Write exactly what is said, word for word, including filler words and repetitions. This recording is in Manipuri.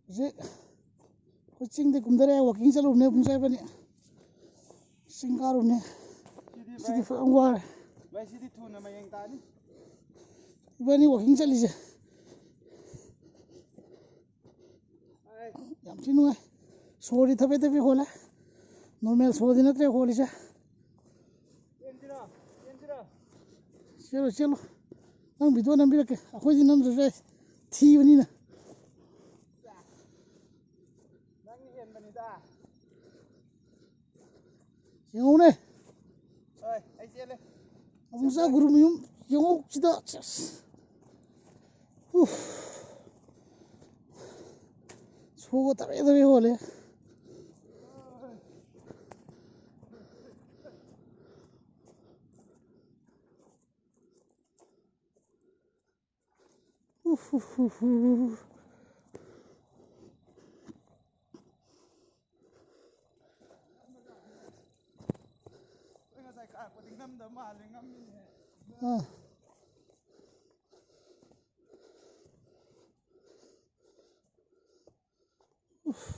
ꯍꯧꯖꯤꯛ ꯑꯩꯈꯣꯏ ꯆꯤꯡꯗꯤ ꯀꯨꯝꯊꯔꯛꯑꯦ, walking ꯆꯠꯂꯨꯕꯅꯦ ꯄꯨꯡ ꯆꯥꯏꯕꯅꯤ꯫ ꯆꯤꯡ ꯀꯥꯔꯨꯕꯅꯦ꯫ ꯁꯤꯗꯤ ꯁꯤꯗꯤ ꯚꯥꯏ, ꯐꯖꯅ ꯋꯥꯔꯦ꯫ ꯚꯥꯏ, ꯁꯤꯗꯤ ꯊꯨꯅ ꯃꯌꯦꯡ ꯇꯥꯅꯤ꯫ ꯏꯕꯥꯅꯤ walking ꯆꯠꯂꯤꯁꯦ꯫ ꯌꯥꯝ ꯊꯤ ꯅꯨꯡꯉꯥꯏ꯫ ꯁꯣꯔꯗꯤ ꯊꯕꯦ ꯊꯕꯦ ꯍꯣꯜꯂꯦ꯫ Normal ꯁꯣꯔꯗꯤ ꯅꯠꯇ꯭ꯔꯦ ꯍꯣꯜꯂꯤꯁꯦ꯫ ꯆꯦꯜꯂꯣ, ꯆꯦꯜꯂꯣ꯫ ꯅꯪ video ꯅꯝꯕꯤꯔꯛꯀꯦ꯫ ꯑꯩꯈꯣꯏꯗꯤ ꯅꯝꯗ꯭ꯔꯁꯨ ꯌꯥꯏ꯫ ꯊꯤꯕꯅꯤꯅ꯫ ꯅꯪ ꯍꯦꯟꯕꯅꯤꯗ꯫ ꯌꯦꯡꯉꯧꯅꯦ꯫ ꯍꯣꯏ, ꯑꯩ ꯆꯦꯜꯂꯦ꯫ ꯑꯃꯨꯛꯆꯥ ꯒꯨꯔꯨ ꯃꯌꯨꯝ ꯌꯦꯡꯉꯧ ꯁꯤꯗ꯫ ꯁꯦꯁ꯫ ꯎꯐ꯫ ꯁꯣꯒ ꯇꯔꯦ ꯇꯔꯦ ꯍꯣꯜꯂꯦ꯫ ꯎꯐ, ꯎꯐ, ꯎꯐ, ꯎꯐ꯫ ꯑꯩ ꯉꯁꯥꯏ ꯀꯥꯔꯛꯄꯗꯤ ꯉꯝꯗꯕ ꯃꯥꯜꯂꯦ, ꯉꯝꯃꯤꯅꯦ꯫ ꯑꯥ꯫ ꯎꯐ꯫